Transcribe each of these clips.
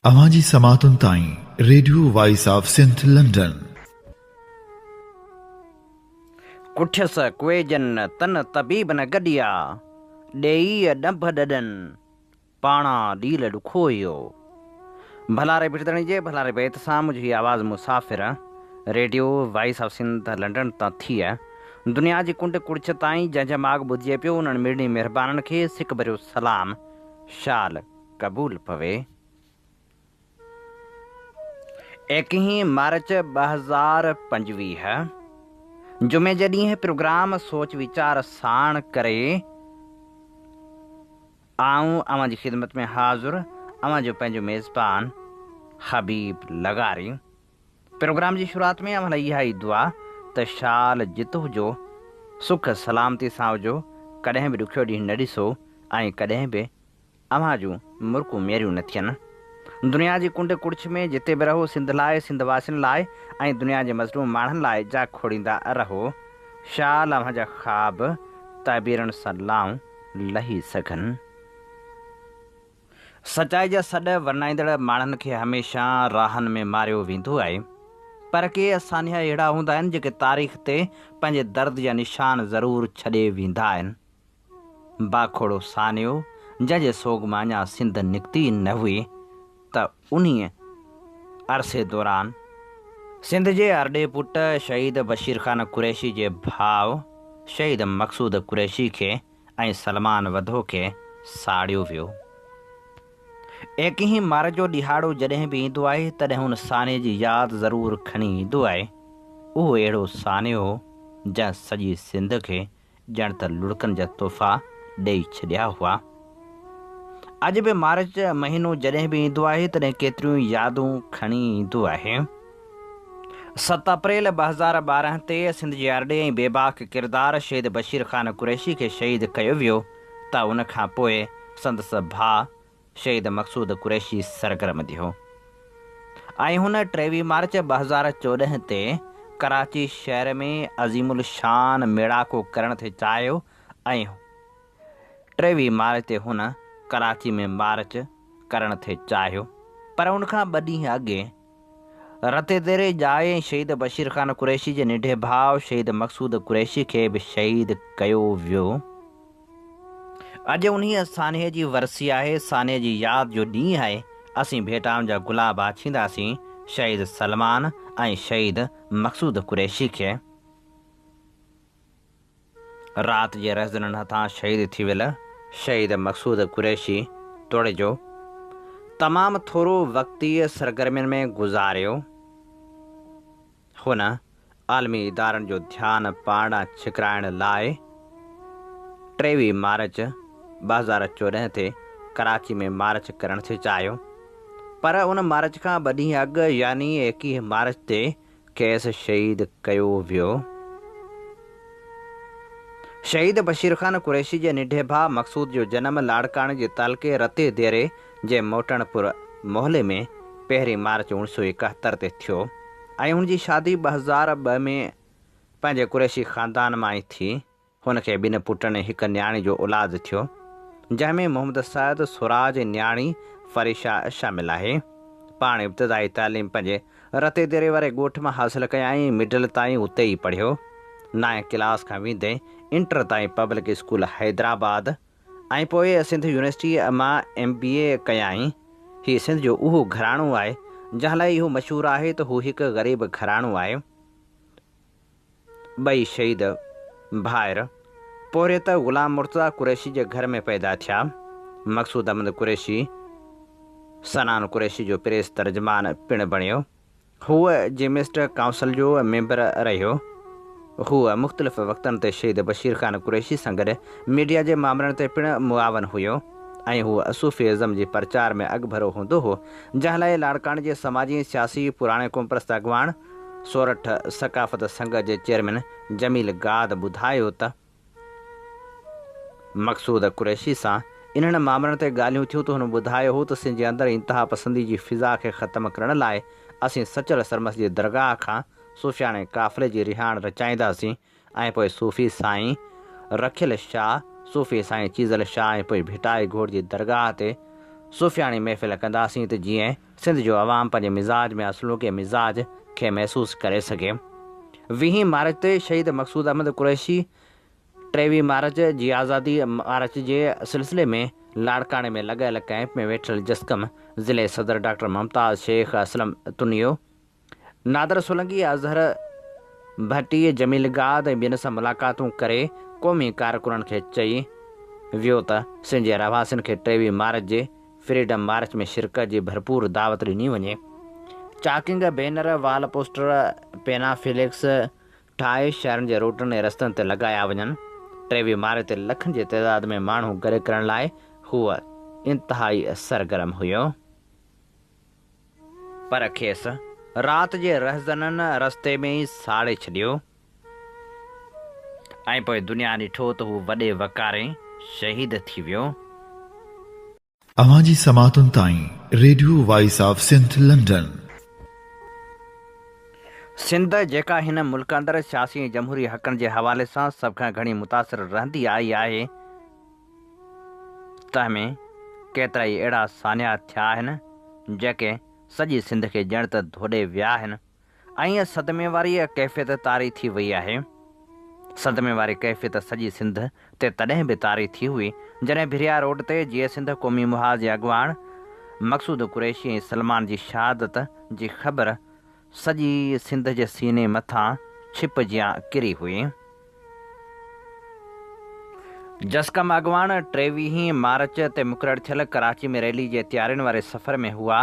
اوهان جي سماعتن تائين radio voice of Sindh London. ڪٺيس ڪويجن، تن طبيب نه گڏيا، ڏيئي ڏنڀ ڏڏن، پاڻا ڏيل ڏکوئيو. ڀلاري ڀٽدڻي جي ڀلاري بيت سان منهنجي هي آواز مسافر radio voice of Sindh London تان ٿي دنيا جي ڪنڊ ڪڙڇ تائين جنهن جنهن ماڳ ٻڌجي پيو انهن مڙني مهربانن کي سڪ ڀريو سلام شال قبول پوي. ايڪيهين مارچ 2025 جمعي جي ڏينهن پروگرام سوچ ويچار ساڻ ڪري آئون اوهان جي خدمت ۾ حاضر اوهان جو پنهنجو ميزبان حبيب لغاري. پروگرام جي شروعات ۾ اوهان لاء اها ئي دعا ته شال جت هجو، سک سلامتي سان هجو، ڪڏهن به ڏکيو ڏينهن نه ڏسو ۽ ڪڏهن به اوهان جون مرڪون ميريون نه ٿين. دنيا جي ڪنڊ ڪڙڇ ۾ جتي به رهو سنڌ لاء، سنڌ واسين لاء ۽ دنيا جي مظلوم ماڻهن لاء جاکوڙيندا رهو. شال اوهان جا خواب تعبيرن سان لائون لهي سگهن. سچائي جا سڏ ورنائيندڙ ماڻهن کي هميشه راهن ۾ ماريو ويندو آهي. پر ڪي سانحا اهڙا هوندا آهن جيڪي تاريخ تي پنهنجي درد جا نشان ضرور ڇڏي ويندا آهن. باکوڙو سانحو جنهن جي سوڳ مان اڃا سنڌ نڪتي ئي نه هئي ته انهيء عرصي دوران سنڌ جي ارڏي پٽ شهيد بشير خان قريشي جي ڀاء شهيد مقصود قريشي کي ۽ سلمان وڌو کي ساڙيو ويو. ايڪيهين مارچ جو ڏهاڙو جڏهن به ايندو آهي تڏهن ان سانحي جي ياد ضرور کڻي ايندو آهي. اهو اهڙو سانحو هو جنهن سڄي سنڌ کي ڄڻ ته لڙڪن جا تحفا ڏئي ڇڏيا هئا. اڄ به مارچ مهينو جڏهن به ايندو آهي تڏهن ڪيتريون ئي يادون کڻي ايندو آهي. ست اپريل 2012 تي سنڌ جي ارڏي ۽ بيباڪ ڪردار شهيد بشير خان قريشي کي شهيد ڪيو ويو ته ان کان پوء سندس ڀاء شهيد مقصود قريشي سرگرم ٿيو ۽ هن 23 مارچ 2014 تي ڪراچي شهر ۾ عظيم الشان ميڙاڪو ڪرڻ ٿي چاهيو ۽ 23 مارچ تي هن ڪراچي ۾ مارچ ڪرڻ ٿي چاهيو پر ان کان ٻه ڏينهن اڳي رتي ديري ڄائي ۽ شهيد بشير خان قريشي جي ننڍي ڀاء شهيد مقصود قريشي کي به شهيد ڪيو ويو. اڄ انهيء سانحي جي ورسي آهي، سانحي جي ياد جو ڏينهن آهي، اسين ڀيٽائن جا گلاب آڇينداسين شهيد سلمان ۽ شهيد مقصود قريشي کي. رات جي رهزنن هٿان شهيد ٿي ويل شهيد مقصود قريشي توڙي جو تمام ٿورو وقت ئي سرگرمين ۾ گذاريو، هن عالمي ادارن جو ڌيان پاڻ ڏانهن ڇڪرائڻ لاء 23 مارچ 2014 تي ڪراچي ۾ مارچ ڪرڻ ٿي چاهيو پر ان مارچ کان ٻه ڏينهن اڳ يعني 21 مارچ تي کيس شهيد ڪيو ويو. شهيد بشير خان قريشي جي ننڍي ڀاء مقصود جو جنم لاڙڪاڻي جي تعلقي رتي ديري جي موٽڻ پور محلي ۾ پهرين مارچ اوڻ سؤ ايڪهتر تي ٿيو ۽ هن جي شادي 2002 ۾ پنهنجي قريشي خاندان مان ئي ٿي. هن کي ٻن پٽن ۽ هڪ نياڻي جو اولاد ٿيو، جنهن ۾ محمد سعد سراج ۽ نياڻي فريشا شامل آهي. پاڻ ابتدائي تعليم پنهنجي رتي ديري واري ڳوٺ مان حاصل ڪيائين ۽ مڊل تائين اتي ئي پڙهيو. نائين ڪلاس کان ويندي انٽر تائين پبلڪ اسڪول حيدرآباد ۽ پوء سنڌ يونيورسٽيء مان ايم بي اي ڪيائين. هي سنڌ جو اهو گهراڻو آهي، جنهن لاء اهو مشهور آهي ته هو هڪ غريب گهراڻو آهي. ٻئي شهيد ڀائر پورهيت غلام مرتضيٰ قريشي جي گهر ۾ پيدا ٿيا. مقصود احمد قريشي صنعان قريشي جو پريس ترجمان پڻ بڻيو. هو جيمسٽ ڪائونسل جو ميمبر رهيو. هو مختلف وقتن تي شهيد بشير خان قريشي سان گڏ ميڊيا جي مامرن تي پڻ معاون هيو. ۽ هو صوفي ازم جي پرچار ۾ اڳڀرو هوندو هو، جنهن لاء لاڙڪاڻي جي سماجي ۽ سياسي پراڻي قومپرست اڳواڻ سورٺ ثقافت سنگت جي چيئرمين جميل گاد ٻڌايو ته، مقصود قريشي سان انهن مامرن تي ڳالهيون ٿيون ته هن ٻڌايو هو ته سنڌ جي اندر انتهاپسندي جي فضا کي ختم ڪرڻ لاء اسين سچل سرمست جي درگاهه کان صوفياڻي قافلي جي رهاڻ رچائينداسين ۽ پوء صوفي سائين رکيل شاهه، صوفي سائين چيزل شاهه ۽ پوء ڀٽائي گهوٽ جي درگاهه تي صوفياڻي محفل ڪنداسين ته جيئن سنڌ جو عوام پنهنجي مزاج ۾ اصلوڪي مزاج کي محسوس ڪري سگهي. ويهين مارچ تي شهيد مقصود احمد قريشي ٽيويهه مارچ جي آزادي مارچ جي سلسلي ۾ لاڙڪاڻي ۾ لڳايل ڪئمپ ۾ ويٺل جسقم ضلعي صدر ڊاڪٽر ممتاز شيخ، اسلم تنيو، نادر سولنگي، اظهر ڀٽي، جميل گاد ۽ ٻين سان ملاقاتون ڪري قومي ڪارڪنن کي چئي ويو ته سنڌ جي رهواسين کي 23 مارچ جي فريڊم مارچ ۾ شرڪت جي ڀرپور دعوت ڏني وڃي. Chalking, banner, wall poster, panaflex ٺاهي شهرن جي روڊن ۽ رستن تي لڳايا وڃن. 23 مارچ تي لکن جي تعداد ۾ ماڻهو گڏ ڪرڻ لاء هو انتهائي سرگرم هيو. پر کيس رات جي رهزنن رستي ۾ ئي ساڙي ڇڏيو ۽ پوء دنيا ڏٺو ته هو وڏي وقاري شهيد ٿي ويو. اوهان جي سماعتن تائين radio voice of Sindh London. Sindh جيڪا هن ملڪ اندر سياسي ۽ جمهوري حقن جي حوالي سان سڀ کان گهڻي متاثر رهندي آئي آهي، تنهن ۾ ڪيترائي اهڙا سانحا ٿيا آهن، جيڪي سڄي سنڌ کي ڄڻ ته ڌوڏي ويا آهن ۽ صدمي واري ڪيفيت طاري ٿي وئي آهي. صدمي واري ڪيفيت سڄي سنڌ تي تڏهن به طاري ٿي هئي، جڏهن ڀريا روڊ تي جيئي سنڌ قومي محاذ جي اڳواڻ مقصود قريشي ۽ سلمان جي شهادت جي خبر سڄي سنڌ جي سيني مٿان ڇپ جيان ڪري هئي. جسقم اڳواڻ ٽيويهين مارچ تي مقرر ٿيل ڪراچي ۾ ريلي جي تيارين واري سفر ۾ هئا،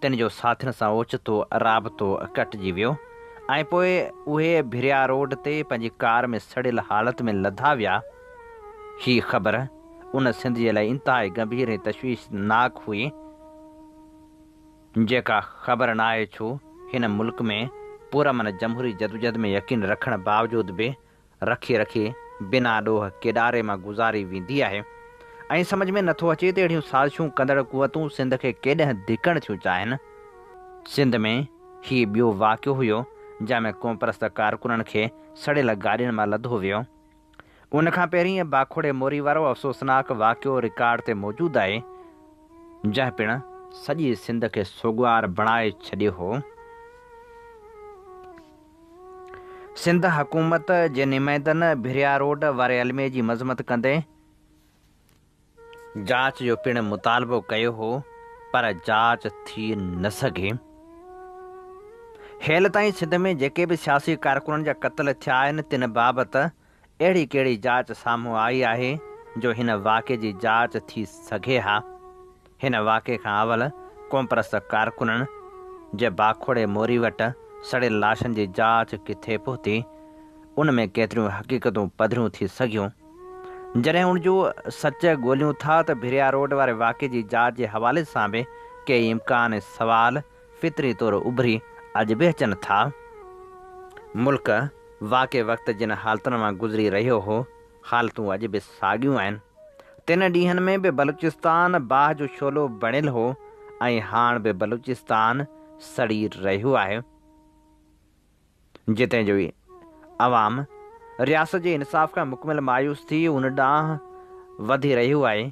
تن جو ساٿين سان اوچتو رابطو ڪٽجي ويو ۽ پوء اهي ڀريا روڊ تي پنهنجي ڪار ۾ سڙيل حالت ۾ لڌا ويا. هي خبر ان سنڌ جي لاء انتهائي گنڀير ۽ تشويشناڪ هئي. جيڪا خبر ناهي ڇو هن ملڪ ۾ پرامن جمهوري جدوجهد ۾ يقين رکڻ باوجود به رکي رکي بنا ڏوهه ڪيڏاري مان گذاري ويندي آهي ۽ سمجهه ۾ نٿو اچي ته اهڙيون سازشون ڪندڙ قوتون سنڌ کي ڪيڏنهن ڌڪڻ ٿيون چاهين. سنڌ ۾ هي ٻيو واقعو هيو جنهن ۾ قومپرست ڪارڪنن کي سڙيل گاڏين مان لڌو ويو. ان کان پهرين باکوڙي موري وارو افسوسناڪ واقعو رڪارڊ تي موجود آهي، جنهن پڻ سڄي سنڌ کي سوڳوار بڻائي ڇڏيو هو. سنڌ حڪومت جي نمائندن ڀريا روڊ واري الميي جي مذمت ڪندي، جاچ جو پڻ مطالبو ڪيو هو پر جاچ ٿي نه سگهي. هيل تائين سنڌ ۾ جيڪي به سياسي ڪارڪنن جا قتل ٿيا آهن تن بابت اهڙي ڪهڙي جاچ سامهون آئي آهي جو هن واقعي جي جاچ ٿي سگهي ها. هن واقعي کان اول قومپرست ڪارڪنن جي باکوڙي موري وٽ سڙيل لاشن جي جاچ ڪٿي پهتي ان ۾ ڪيتريون حقيقتون پڌريون ٿي سگهيون. جڏهن ان جو سچ ڳوليون ٿا ته ڀريا روڊ واري واقعي جي جاچ جي حوالي سان به ڪيئي امڪان ۽ سوال فطري طور اڀري اڄ به اچن ٿا. ملڪ واقعي وقت جن حالتن مان گذري رهيو هو، حالتون اڄ به ساڳيون آهن. تن ڏينهن ۾ به بلوچستان باهه جو شعلو بڻيل هو ۽ هاڻ به بلوچستان سڙي رهيو آهي. جتي جو عوام رياست جي انصاف کان مڪمل مايوس ٿي ان ڏانهن وڌي رهيو آهي،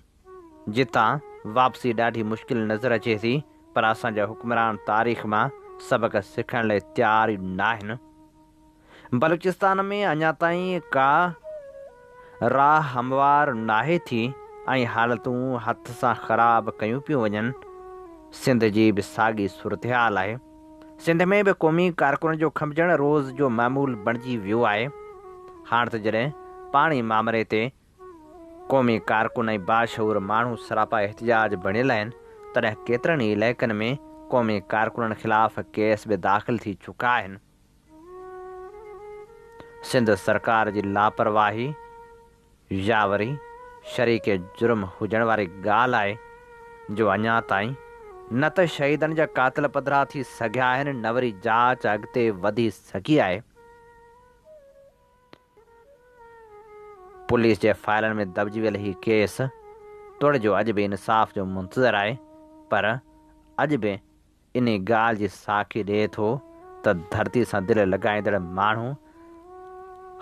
جتان واپسي ڏاڍي مشڪل نظر اچي ٿي، پر اسان جا حڪمران تاريخ مان سبق سکڻ لاء تيار ئي ناهن. بلوچستان ۾ اڃا تائين ڪا راهه هموار ناهي ٿي ۽ حالتون هٿ سان خراب ڪيون پيون وڃن. سنڌ جي به ساڳي صورتحال آهي. سنڌ ۾ به قومي ڪارڪنن جو کنڀجڻ روز جو معمول بڻجي ويو آهي. هاڻ ته جڏهن پاڻي مامري تي قومي ڪارڪن ۽ باشعور ماڻهو سراپا احتجاج بڻيل آهن، تڏهن ڪيترن ئي علائقن ۾ قومي ڪارڪنن خلاف ڪيس به داخل ٿي چڪا آهن. سنڌ سرڪار جي لاپرواهي يا وري شريڪ جرم هجڻ واري ڳالهه آهي جو اڃا تائين نه ته شهيدن جا قاتل پڌرا ٿي سگهيا آهن نه وري جاچ اڳتي وڌي سگهي آهي. پوليس جي فائلن ۾ دٻجي ويل هي ڪيس توڙي جو اڄ به انصاف جو منتظر آهي پر اڄ به انهي ڳالهه جي ساکي ڏئي ٿو ته ڌرتي سان دل لڳائيندڙ ماڻهو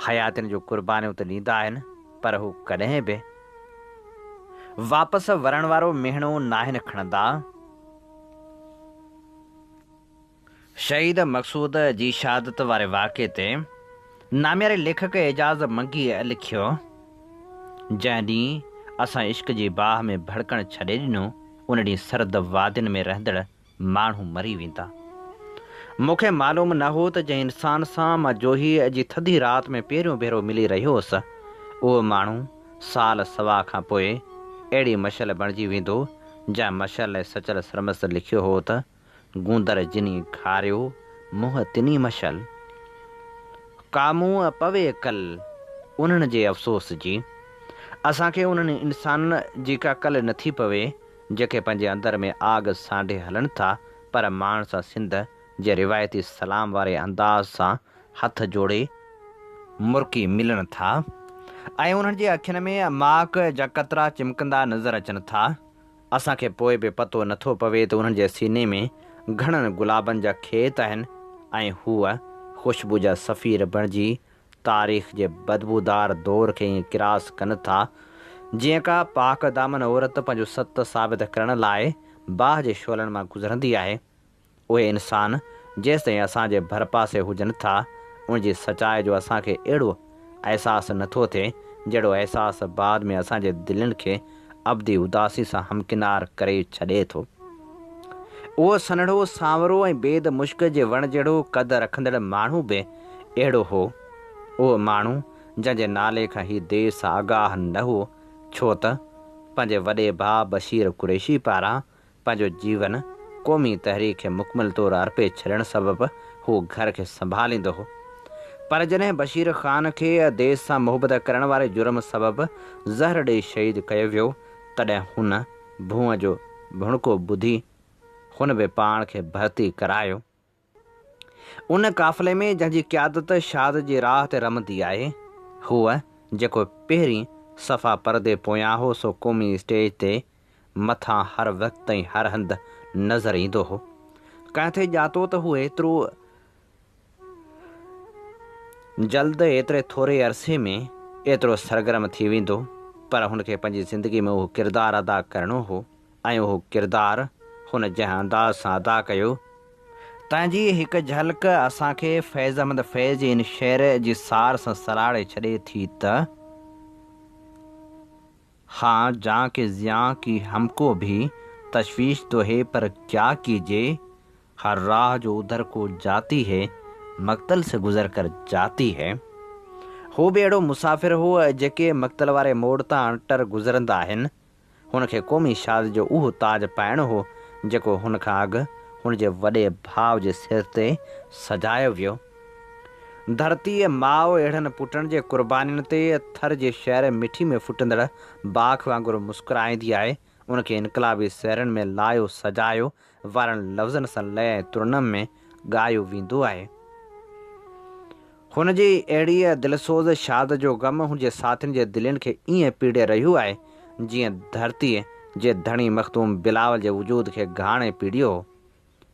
حياتين جون قربانيون ته ڏيندا آهن پر هو ڪڏهن به واپس ورڻ وارو مهڻو ناهن کڻندا. شهيد مقصود جي شهادت واري واقعي تي نامياري ليکڪ اعجاز منگيء لکيو، جنهن ڏينهن اسان عشق جي باهه ۾ ڀڙڪڻ ڇڏي ڏنو، ان ڏينهن سرد وادين ۾ رهندڙ ماڻهو مري ويندا. مون کي معلوم نه هو ته جنهن انسان سان مان جوهيء جي ٿڌي رات ۾ پهريون ڀيرو ملي رهيو هوس، اهو ماڻهو سال سوا کان پوء اهڙي مشعل بڻجي ويندو، جنهن مشعل لاء سچل سرمست لکيو هو ته، گوندر جني گهاريو، منهن تني مشعل. ڪا مون پوي ڪل، انهن جي افسوس جي. اسان کي انهن انسانن جي ڪا ڪل نٿي پوي، جيڪي پنهنجي اندر ۾ آڳ سانڍي هلن ٿا پر ماڻهن سان سنڌ جي روايتي سلام واري انداز سان هٿ جوڙي مرڪي ملن ٿا ۽ انهن جي اکين ۾ ماڪ جا قطرا چمڪندا نظر اچن ٿا. اسان کي پوء به پتو نٿو پوي ته انهن جي سيني ۾ گهڻن گلابن جا کيت آهن ۽ هو خوشبو جا سفير بڻجي تاريخ جي بدبودار دور کي ائين ڪراس ڪن ٿا، جيئن ڪا پاڪ دامن عورت پنهنجو ست ثابت ڪرڻ لاء باهه جي شعلن مان گذرندي آهي. اهي انسان جيستائين اسان جي ڀرپاسي هجن ٿا، ان جي سچائي جو اسان کي اهڙو احساس نٿو ٿئي، جهڙو احساس بعد ۾ اسان جي دلين کي ابدي اداسي سان همڪنار ڪري ڇڏي ٿو. اهو سنهڙو، سانورو ۽ بيد مشڪ جي وڻ جهڙو قد رکندڙ ماڻهو به اهڙو هو. اهو ماڻهو جنهن جي نالي کان هي ديس آگاهه نه هو، ڇو ته پنهنجي وڏي ڀاء بشير قريشي پاران پنهنجو جيون قومي تحريڪ کي مڪمل طور ارپي ڇڏڻ سبب هو گهر کي سنڀاليندو هو. پر جڏهن بشير خان کي ديس سان محبت ڪرڻ واري جرم سبب زهر ڏئي شهيد ڪيو ويو، تڏهن هن ڀونء جو ڀڻڪو ٻڌي هن به پاڻ کي ڀرتي ڪرايو. ان قافلي ۾ جنهن جي قيادت شهادت جي راهه تي رمندي آهي، هو جيڪو پهرين صفا پردي پويان هو سو قومي اسٽيج تي مٿان هر وقت ۽ هر هنڌ نظر ايندو هو. ڪنهن ٿي ڄاتو ته هو ايترو جلد ايتري ٿوري عرصي ۾ ايترو سرگرم ٿي ويندو پر هن کي پنهنجي زندگي ۾ اهو ڪردار ادا ڪرڻو هو ۽ اهو ڪردار هن جنهن انداز سان ادا ڪيو، تنهن جي هڪ جهلڪ اسان کي فيض احمد فيض جي ان شعر جي سار سان سلهاڙي ڇڏي ٿي ته. هان جان ڪي زيان ڪي هم ڪو ڀي تشويش تو هي پر ڪيا ڪيجي هر راهه جو ادهر ڪو جاتي هي مقتل سي گذر ڪر جاتي هي. هو به اهڙو مسافر هو جيڪي مقتل واري موڙ تان اڻٽر گذرندا آهن. هن کي قومي شهادت جو اهو تاج پائڻو هو جيڪو هن کان اڳ هن جي وڏي ڀاء جي سر تي سجايو ويو. ڌرتيء ماء اهڙن پٽن جي قربانين تي ٿر جي شهر مٺي ۾ ڦٽندڙ باک وانگر مسڪرائيندي آهي، ان کي انقلابي سهرن ۾ لايو سجايو وارن لفظن سان لئه ۽ ترنم ۾ ڳايو ويندو آهي. هن جي اهڙيء دلسوز شهادت جو غم هن جي ساٿين جي دلين کي ائين پيڙي رهيو آهي، جيئن ڌرتيء جي ڌڻي مخدوم بلاول جي وجود کي گهاڻي پيڙيو هو.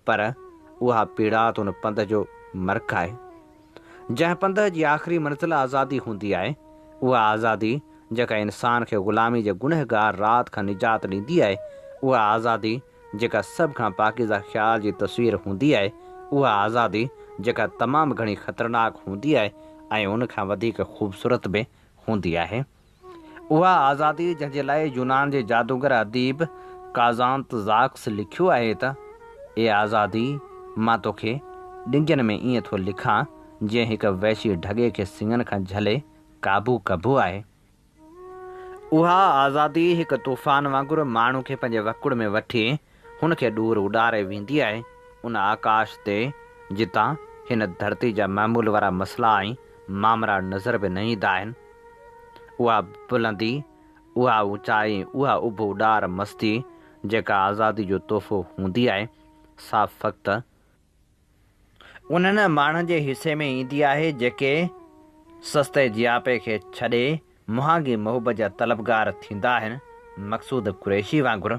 پر اها پيڙا ته ان پنڌ جو مرڪ آهي. جنهن پنڌ جي آخري منزل آزادي هوندي آهي. اها آزادي جيڪا انسان کي غلامي جي گنهگار رات کان نجات ڏيندي آهي. اها آزادي جيڪا سڀ کان پاڪيزه خيال جي تصوير هوندي آهي. اها آزادي جيڪا تمام گهڻي خطرناڪ هوندي آهي ۽ ان کان وڌيڪ خوبصورت به هوندي آهي. اها آزادي جنهن جي لاء يونان جي جادوگر اديب ڪازانتزاڪس لکيو آهي ته، اي آزادي! مان توکي ڏنگين ۾ ائين ٿو لکان جيئن هڪ وحشي ڍڳي کي سڱن کان جهلي قابو ڪبو آهي. اها آزادي هڪ طوفان وانگر ماڻهو کي پنهنجي وڪڙ ۾ وٺي هن کي ڏور اڏاري ويندي آهي، ان آڪاش تي جتان هن ڌرتي جا معمول وارا مسئلا ۽ مامرا نظر به نه ايندا آهن. اها بلندي، اها اوچائي ۽ اها اڀ اڏار مستي جيڪا آزادي جو تحفو هوندي آهي، سا فقط انهن ماڻهن جي حصي ۾ ايندي آهي جيڪي سستي جياپي کي ڇڏي مهانگي محبت جا طلبگار ٿيندا آهن، مقصود قريشي وانگر.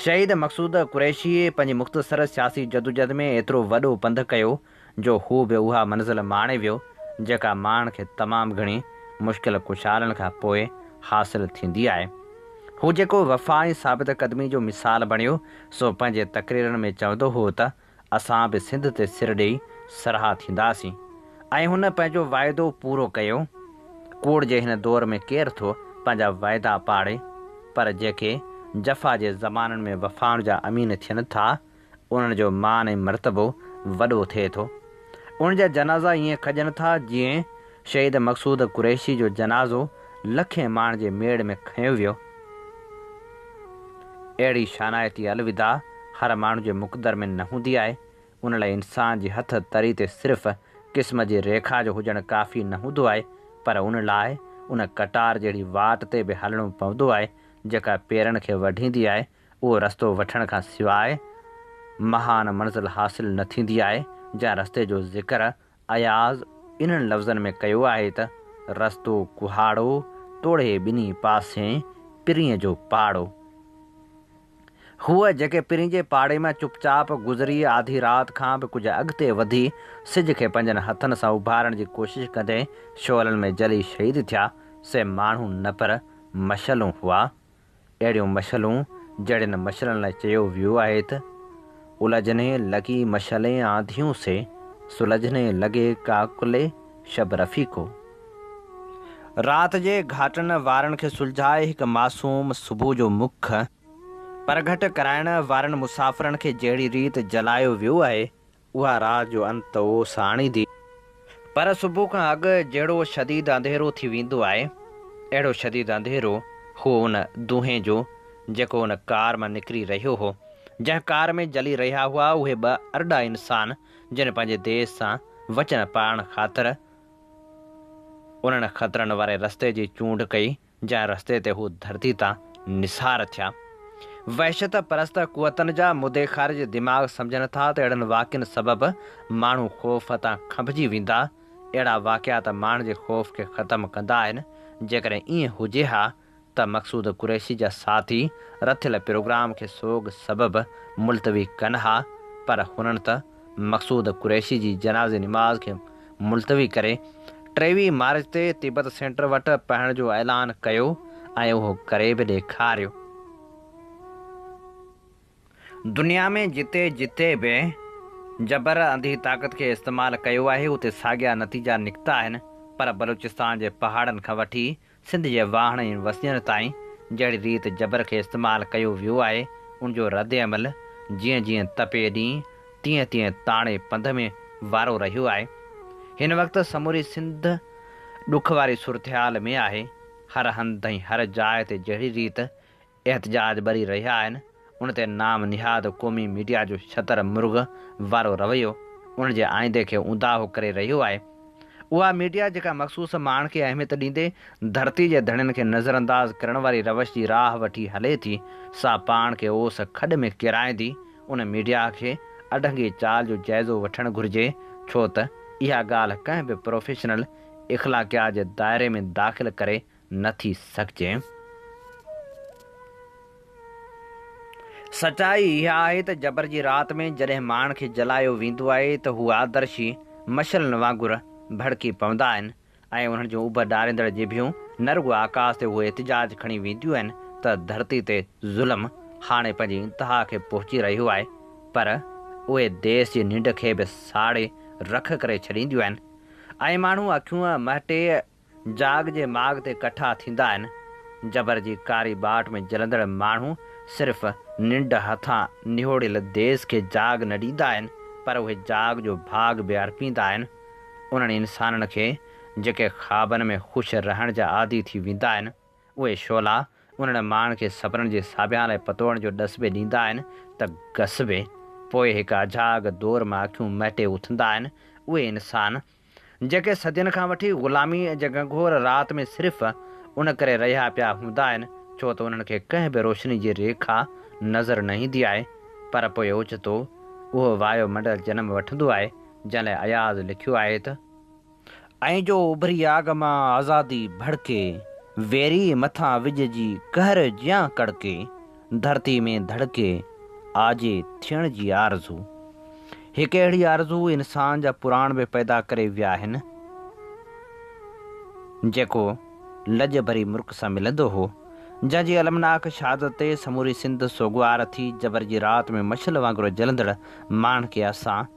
شهيد مقصود قريشي پنهنجي مختصر سياسي جدوجهد ۾ ايترو وڏو پنڌ ڪيو جو هو به اها منزل ماڻي ويو جيڪا ماڻهن کي تمام گهڻي مشڪل ڪشالن کان پوء حاصل ٿيندي آهي. هو جيڪو وفا ۽ ثابت قدمي جو مثال بڻيو، سو پنهنجي تقريرن ۾ چوندو هو ته اسان به سنڌ تي سر ڏيئي سرها ٿينداسين ۽ هن پنهنجو واعدو پورو ڪيو. ڪوڙ جي هن دور ۾ ڪير ٿو پنهنجا واعدا پاڙي، پر جيڪي جفا جي زمانن ۾ وفائن جا امين ٿين ٿا، انهن جو مان ۽ مرتبو وڏو ٿئي ٿو. انهن جا جنازا ائين کڄن ٿا، جيئن شهيد مقصود قريشي جو جنازو لکين ماڻهن جي ميڙ ۾ کنيو ويو. اهڙي شانائتي الوداع هر ماڻهو جي مقدر ۾ نه هوندي آهي. ان لاء انسان جي هٿ تري تي صرف قسمت جي ريکا جو هجڻ ڪافي نه هوندو آهي، پر ان لاء ان قطار جهڙي واٽ تي به هلڻو پوندو آهي، جيڪا پيرن کي وڍيندي آهي اهو رستو وٺڻ کان سواء مهان منزل حاصل نه ٿيندي آهي، جنهن رستي جو ذڪر اياز انهن لفظن ۾ ڪيو آهي ته، رستو ڪهاڙو، توڙي ٻنهي پاسين پرينء جو پاڙو. هو جيڪي پرين جي پاڙي مان چپ چاپ گذري آڌي رات کان به ڪجهه اڳتي وڌي سج کي پنهنجن هٿن سان اڀارڻ جي ڪوشش ڪندي شعلن ۾ جلي شهيد ٿيا، سي ماڻهو نه پر مشعلون هئا. اهڙيون مشعلون جهڙين مشعلن لاء چيو ويو آهي ته، الجهني لگي مشعلين آنڌيون سي، سلجهني لگي ڪاڪلي شب رفيقو. رات جي گهاٽن وارن کي سلجهائي هڪ معصوم صبح جو مک پرگهٽ ڪرائڻ وارن مسافرن کي جهڙي ريت جلايو ويو آهي، اها رات جو انت اوس آڻيندي. پر صبح کان اڳ جهڙو شديد انڌيرو ٿي ويندو آهي، اهڙو شديد انڌيرو هو ان دونهين جو، جيڪو ان ڪار مان نڪري رهيو هو. جنهن ڪار ۾ جلي رهيا هئا، اهي ٻه ارڏا انسان، جن پنهنجي ديس سان وچن پاڙڻ خاطر انهن خطرن واري رستي جي چونڊ ڪئي، جنهن رستي تي هو ڌرتي تان نثار ٿيا. وحشت پرست قوتن جا مدي خارج دماغ سمجهن ٿا ته اهڙن واقعن سبب ماڻهو خوف تان کنڀجي ويندا. اهڙا واقعا ته ماڻهن جي خوف کي ختم ڪندا آهن. جيڪڏهن ائين هجي ها ته مقصود قريشي جا ساٿي رٿيل پروگرام کي سوڳ سبب ملتوي ڪن ها پر هنن ته مقصود قريشي جي جنازي نماز کي ملتوي ڪري 23 مارچ تي تبت سينٽر وٽ پهڻ جو اعلان ڪيو ۽ اهو ڪري به ڏيکاريو. دنيا ۾ جتي جتي به جبر انڌي طاقت کي استعمال ڪيو آهي اتي ساڳيا نتيجا نڪتا آهن پر بلوچستان جي پهاڙن کان وٺي سنڌ جي واهڻ ۽ وسندين تائين جهڙي ريت جبر کي استعمال ڪيو ويو آهي، ان جو ردعمل جيئن جيئن تپي ڏينهن، تيئن تيئن تاڻي پنڌ ۾ وارو رهيو آهي. هن وقت سموري سنڌ ڏک واري صورتحال ۾ آهي. هر هنڌ ۽ هر جاء تي جهڙي ريت احتجاج ٻري رهيا آهن، ان تي نام نهاد قومي ميڊيا جو شتر مرغ وارو رويو ان جي آئيندي کي اونداهو ڪري رهيو آهي. اها ميڊيا جيڪا مخصوص ماڻهن کي اهميت ڏيندي ڌرتي جي ڌڻين کي نظرانداز ڪرڻ واري روش جي راهه وٺي هلي ٿي، سا پاڻ کي اوس کڏ ۾ ڪيرائيندي. ان ميڊيا کي اڍنگي چال جو جائزو وٺڻ گهرجي، ڇو ته اها ڳالهه ڪنهن به پروفيشنل اخلاقيات جي دائري ۾ داخل ڪري نه ٿي سگهجي. سچائي اها آهي ته جبر جي رات ۾ جڏهن ماڻهن کي جلايو ويندو آهي ته هو آدرشي مشعلن وانگر ڀڙڪي پوندا آهن ۽ انهن جون اڀ ڏاريندڙ ڄڀيون نه رڳو آڪاس تي اهو احتجاج کڻي وينديون آهن ته ڌرتي تي ظلم هاڻي پنهنجي انتها کي پهچي رهيو آهي پر اهي ديس جي ننڊ کي به ساڙي رک ڪري ڇڏينديون آهن ۽ ماڻهو اکيون مهٽي جاڳ جي ماڳ تي ڪٺا ٿيندا آهن. جبر جي ڪاري ٻاٽ ۾ جلندڙ ماڻهو صرف ننڊ هٿان نهوڙيل ديس کي جاڳ نه ڏيندا آهن پر اهي جاڳ جو ڀاڳ به ارپيندا آهن. انهن انسانن کي جيڪي خوابن ۾ خوش رهڻ جا عادي ٿي ويندا آهن. اهي شعلا انهن ماڻهن کي سپنن جي ساڀيان لاء پتوڙڻ جو ڏس به ڏيندا آهن ته گس به. پوء هڪ اجهاڳ دور مان اکيون مهٽي اٿندا آهن. اهي انسان جيڪي صدين کان وٺي غلاميء جي گهنگهور رات ۾ صرف ان ڪري رهيا پيا هوندا آهن ڇو ته انهن کي ڪنهن به روشني جي ريکا نظر نه ايندي آهي پر پوء اوچتو اهو وايو منڊل جنم وٺندو آهي جنهن لاء اياز لکيو آهي ته. ۽ جو اڀري آگ مان آزادي ڀڙڪي، ويري مٿان وڄ جي قهر جيان ڪڙڪي، ڌرتي ۾ ڌڙڪي، آجي ٿيڻ جي آرزو. هڪ اهڙي آرزو انسان جا پراڻ به پيدا ڪري ويا آهن، جيڪو لڄ ڀري مرڪ سان ملندو هو. جنهن جي المناڪ شهادت تي سموري سنڌ سوڳوار ٿي. جبر جي رات ۾ مشعل وانگر جلندڙ ماڻهن کي اسان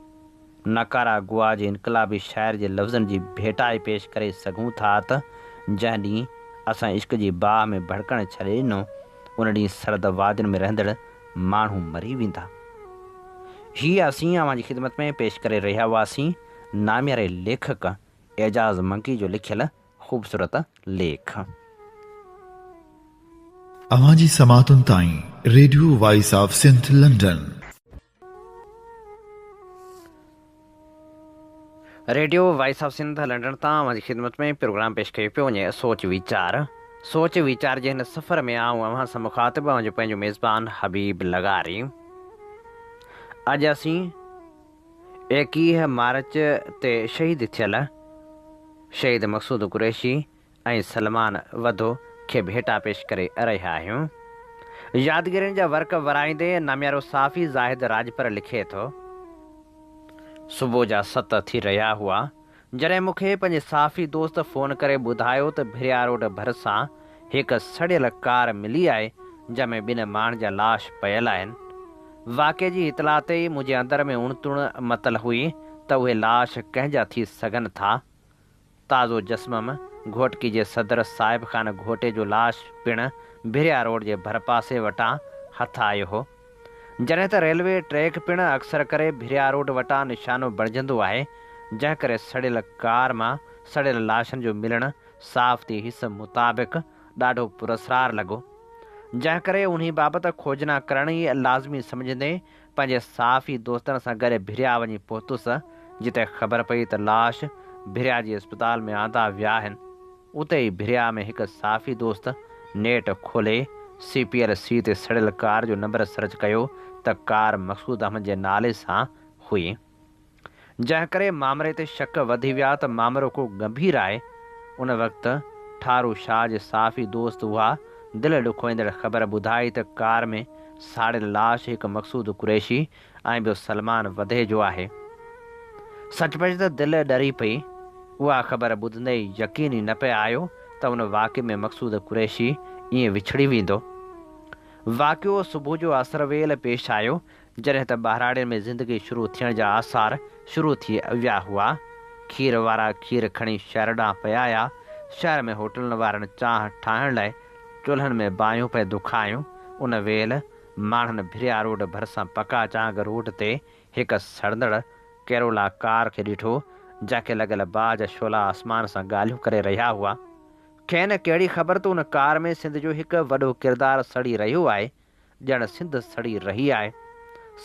نڪارا گوا جي انقلابي شاعر جي لفظن جي ڀيٽائي پيش ڪري سگهون ٿا ته جنهن ڏينهن اسان عشق جي باهه ۾ ڀڙڪڻ ڇڏي ڏنو، ان ڏينهن سرد وادين ۾ رهندڙ ماڻهو مري ويندا. هي اسين اوهان جي خدمت ۾ پيش ڪري رهيا هئاسين نامياري ليکڪ اعجاز منگي جو لکيل خوبصورت ليک. اوهان جي سماعتن تائين radio voice of Sindh London. Radio voice of Sindh London تان اوهان جي خدمت ۾ پروگرام پيش ڪيو پيو وڃي سوچ ويچار. سوچ ويچار جي هن سفر ۾ آئون اوهان سان مخاطب اوهان جو پنهنجو ميزبان حبيب لغاري. اڄ اسين 21 مارچ تي شهيد ٿيل شهيد مقصود قريشي ۽ سلمان وڌو کي ڀيٽا پيش ڪري رهيا آهيون. يادگيرين جا ورق ورائيندي ناميارو صحافي زاهد راڄپر لکي ٿو. صبح جا ست ٿي رهيا هئا، جڏهن مون کي پنهنجي صحافي دوست فون ڪري ٻڌايو ته ڀريا روڊ ڀرسان هڪ سڙيل ڪار ملي آهي، جنهن ۾ ٻن ماڻهن جا لاش پيل آهن. واقعي جي اطلاع تي ئي منهنجي اندر ۾ اڻ تڻ متل هئي ته اهي لاش ڪنهن جا ٿي سگهن ٿا؟ تازو جسمم گهوٽڪي جي صدر صاحب خان گهوٽي جو لاش پڻ ڀريا روڊ جي ڀرپاسي وٽان هٿ آيو هو. جڏهن ته ريلوي ٽريڪ پڻ اڪثر ڪري ڀريا روڊ وٽان نشانو بڻجندو آهي، جنهن ڪري سڙيل ڪار مان سڙيل لاشن جو ملڻ صحافتي حس مطابق ڏاڍو پراسرار لڳو. جنهن ڪري انهي بابت کوجنا ڪرڻ ئي لازمي سمجهندي پنهنجي صحافي دوستن سان گڏ ڀريا وڃي پهتس، جتي خبر پئي ته لاش ڀريا جي اسپتال ۾ آندا ويا آهن. اتي ئي ڀريا ۾ هڪ صحافي دوست نيٽ کولي سي پي ايل سي تي سڙيل ڪار جو نمبر سرچ ڪيو ته ڪار مقصود احمد جي نالي سان هئي. جنهن ڪري مامري تي شڪ وڌي ويا ته مامرو ڪو ڳنڀير آهي. ان وقت ٺارو شاهه جي صحافي دوست اها دل ڏکوئيندڙ خبر ٻڌائي ته ڪار ۾ ساڙيل لاش هڪ مقصود قريشي ۽ ٻيو سلمان وڌي جو آهي. سچ پچ ته دل ڏري پئي. اها خبر ٻڌندي ئي يقين ئي نه پئي آيو ته ان واقعي ۾ مقصود قريشي ائين وڇڙي ويندو. واقعو صبح جو اسر ويل پيش آيو، جڏهن ته ٻهراڙين ۾ زندگي شروع ٿيڻ جا آثار شروع ٿي ويا هئا. کير وارا کير کڻي شهر ڏانهن پئي آيا. شهر ۾ هوٽلن وارن چانهه ٺاهڻ لاء چلهن ۾ باهيون پئي دکايون. ان ويل ماڻهن ڀريا روڊ ڀرسان پڪا چانگ روڊ تي هڪ سڙندڙ ڪيرولا ڪار کي ڏٺو، جنهن کي لڳل باهه جا شعلا آسمان سان ڳالهيون ڪري رهيا هئا. کين ڪهڙي خبر ته ان ڪار ۾ سنڌ جو هڪ وڏو ڪردار سڙي رهيو آهي. ڄڻ سنڌ سڙي رهي آهي.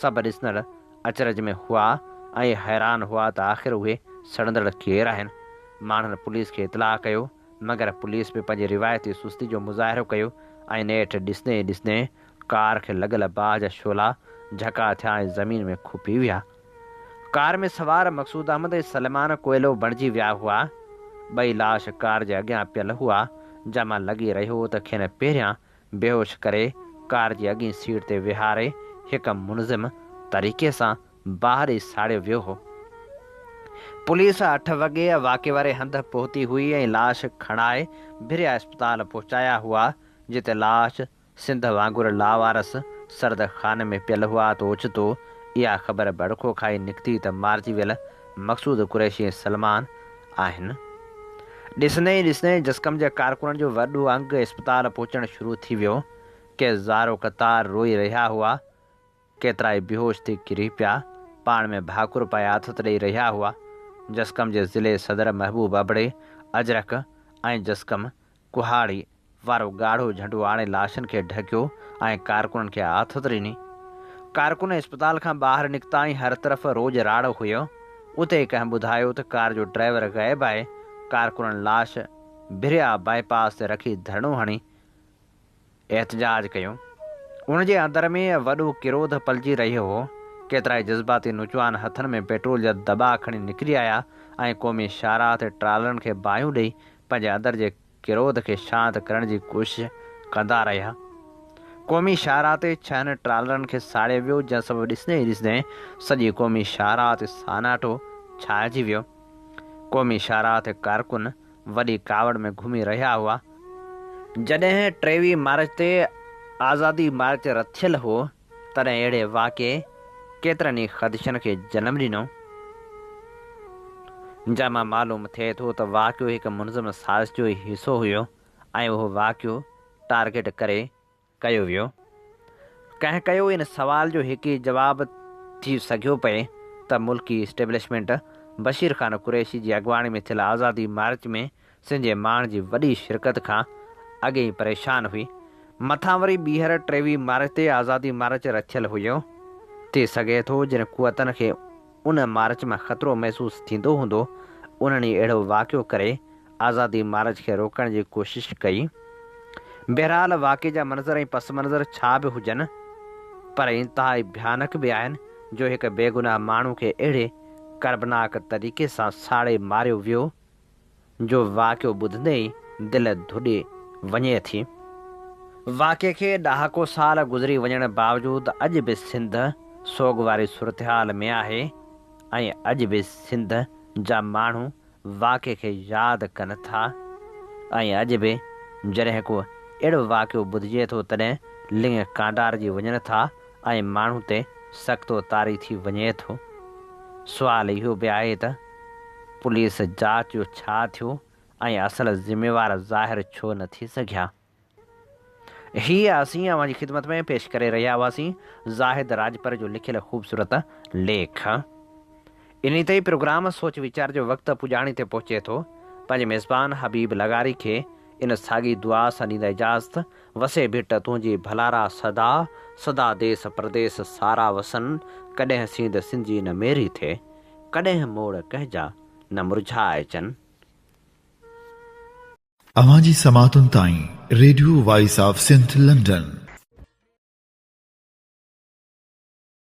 سڀ ڏسندڙ اچرج ۾ هئا ۽ حيران هئا ته آخر اهي سڙندڙ ڪير آهن؟ ماڻهن پوليس کي اطلاع ڪيو، مگر پوليس به پنهنجي روايتي سستي جو مظاهرو ڪيو ۽ نيٺ ڏسندي ئي ڏسندي ڪار کي لڳل باهه جا شعلا جهڪا ٿيا ۽ زمين ۾ کپي ويا. ڪار ۾ سوار مقصود احمد ۽ سليمان ڪوئلو بڻجي ويا هئا. ٻئي لاش ڪار جي اڳيان پيل هئا، جنهن مان لڳي رهيو هو ته کين پهريان بيهوش ڪري ڪار جي اڳئين سيٽ تي ويهاري هڪ منظم طريقي سان باهه ڏئي ساڙيو ويو هو. پوليس اٺ وڳي واقعي واري هنڌ پهتي هئي ۽ لاش کڻائي ڀريا اسپتال پهچايا هئا، جتي لاش سنڌ وانگر لاوارث سرد خاني ۾ پيل هئا ته اوچتو اها خبر ڀڙڪو کائي نڪتي ته مارجي ويل مقصود قريشي ۽ سلمان آهن. ڏسندي ئي ڏسندي جسقم جي ڪارڪنن جو وڏو انگ اسپتال پهچڻ شروع ٿي ويو. ڪي زارو قطار روئي رهيا هئا. ڪيترائي بيهوش ٿي ڪري پيا. پاڻ ۾ ڀاڪر پائي آٿت ڏئي رهيا هئا. جسقم جي ضلعي صدر محبوب ابڙي اجرڪ ۽ جسقم ڪهاڙي وارو ڳاڙهو جهنڊو آڻي لاشن کي ڍڪيو ۽ ڪارڪنن کي آٿت ڏني. ڪارڪن اسپتال کان ٻاهر نڪتا ۽ هر طرف روڄ راڙ هيو. اتي ئي ڪنهن ٻڌايو ته ڪار جو ڊرائيور غائب آهي. ڪارڪنن لاش ڀريا باء پاس تي رکي ڌرڻو هڻي احتجاج ڪيو. ان جي اندر ۾ وڏو ڪروڌ پلجي رهيو هو. ڪيترائي جذباتي نوجوان هٿن ۾ پيٽرول جا دٻا کڻي نڪري آيا ۽ قومي شاهراهه تي ٽرالرن کي باهيون ڏئي پنهنجي اندر جي ڪروڌ کي شانت ڪرڻ جي ڪوشش ڪندا رهيا. قومي شاهراهه تي ڇهن ٽرالرن کي ساڙيو ويو، جنهن سبب ڏسندي ئي ڏسندي سڄي قومي شاهراهه تي ساناٽو ڇانئجي ويو. قومي شاهراهه تي ڪارڪن وڏي ڪاوڙ ۾ گهمي رهيا هئا. جڏهن 23 مارچ تي آزادي مارچ رٿيل هو، تڏهن اهڙي واقعي ڪيترن ئي خدشن کي جنم ڏنو، جنهن مان معلوم ٿئي ٿو ته واقعو هڪ منظم سازش جو ئي حصو هيو ۽ اهو واقعو ٽارگيٽ ڪري ڪيو ويو. ڪنهن ڪيو ان سوال جو هڪ ئي جواب ٿي سگهيو پئي ته ملڪي اسٽيبلشمينٽ بشير خان قريشي جي اڳواڻي ۾ ٿيل آزادي مارچ ۾ سنڌ جي ماڻهن جي وڏي شرڪت کان اڳي ئي پريشان هئي. مٿان وري ٻيهر 23 مارچ تي آزادي مارچ رٿيل هيو. ٿي سگهي ٿو جن قوتن کي ان مارچ مان خطرو محسوس ٿيندو هوندو، انهن ئي اهڙو واقعو ڪري آزادي مارچ کي روڪڻ جي ڪوشش ڪئي. بهرحال واقعي جا منظر ۽ پس منظر ڇا به هجن، پر انتهائي ڀيانڪ به آهن جو هڪ بيگناهه ماڻهو کي اهڙي ڪربناڪ طريقي سان ساڙي ماريو ويو، جو واقعو ٻڌندي ئي دل ڌڏي وڃي ٿي. واقعي کي ڏهاڪو سال گذري وڃڻ باوجود اڄ به سنڌ سوڳ واري صورتحال ۾ آهي ۽ اڄ به سنڌ جا ماڻهو واقعي کي ياد ڪن ٿا ۽ اڄ به جڏهن ڪو اهڙو واقعو ٻڌجي ٿو تڏهن لڱ ڪانڊارجي وڃن ٿا ۽ ماڻهو تي سڪتو طاري ٿي وڃي ٿو. سوال اهو به آهي ته پوليس جاچ جو ڇا ٿيو ۽ اصل ذميوار ظاهر ڇو نه ٿي سگهيا؟ هي اسين اوهان جي خدمت ۾ پيش ڪري رهيا هئاسين زاهد راڄپر جو لکيل خوبصورت ليک. انهي تي ئي پروگرام سوچ ويچار جو وقت پڄاڻي تي پهچي ٿو. پنهنجي ميزبان حبيب لغاري کي ان ساڳي دعا سان ڏيندا اجازت، وسي ڀٽ تنهنجي ڀلارا سدا، سدا ديس پرديس سارا وسن، ڪڏهن سينڌ سنڌجي نه ميري ٿئي، ڪڏهن موڙ ڪنهن جا نه مرجهائجن. اوهان جي سماعتن تائين radio voice of Sindh London.